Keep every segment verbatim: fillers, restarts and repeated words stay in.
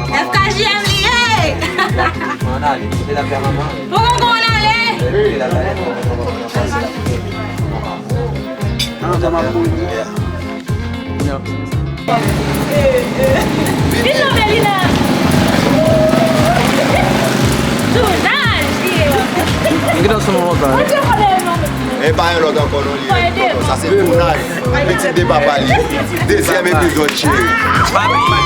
F K J M li ye! Mwen ale. Pou konkou ann ale! Vin non, Belina! Tounaj! Mwen gentan sou mwen kontan, wi. E pa yon lòt ankò non li ye. Tonton, sa se Tounaj. Pitit de papa li. Dezyèm epizòd, cheri. Pa bliye,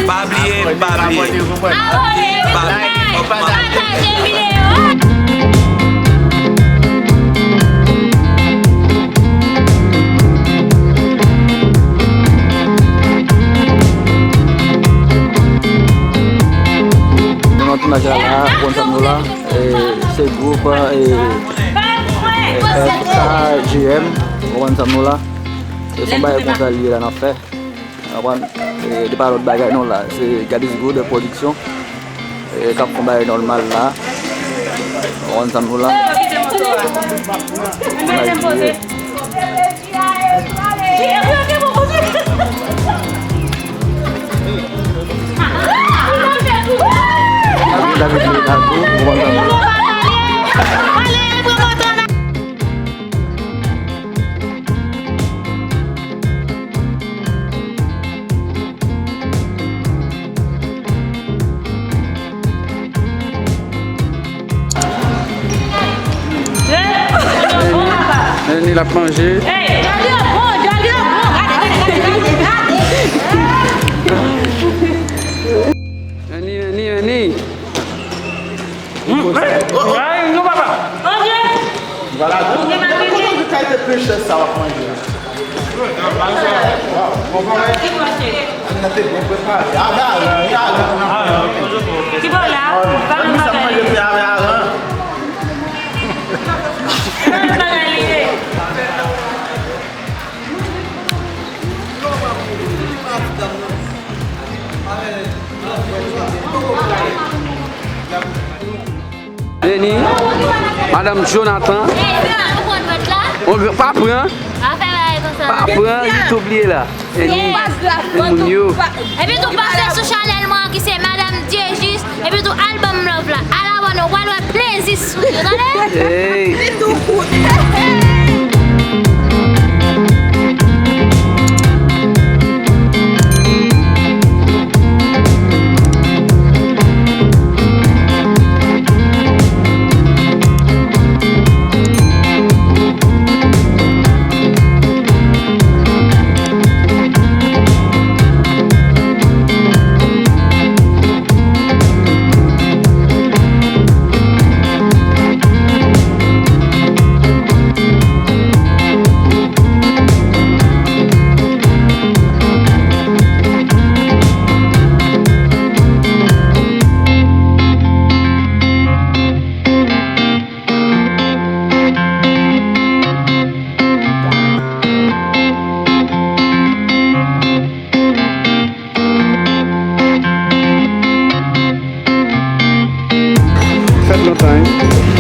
pa bliye, pa bliye, pa bliye. Abòne, pataje videyo. Nou nan tounaj la, la, konn sa nou la. E, se gwoup, e, F K J M, ou konprann sa nou la. E se yon bagay konsa li ye la n ap fè. Ou konprann? E, li pa lòt bagay non la. Se God is Good Production. E, k ap fè yon bagay nòmal la. Ou konprann sa nou la. Bagay li ye. Neni l ap manje. Neni, Neni, Neni. Ay, non, papa. Vwala, tout kalite pechè sa w ap manje. Waw, bon bagay. Nan te byen prepare. Ave aran, ave aran. Ki bò la? Ann, ann, sa manje pe ave aran. Neni, madanm Jonathan. Ou pa pran? Pa pran YouTube li ye la. Neni, moun yo. Epi tou pase sou chanèl mwen ki se Madame Diejus. Epi tou al ban m love la. Al abòne, w pral wè plezi sou li, tande? Hey. Fèt lontan, wi.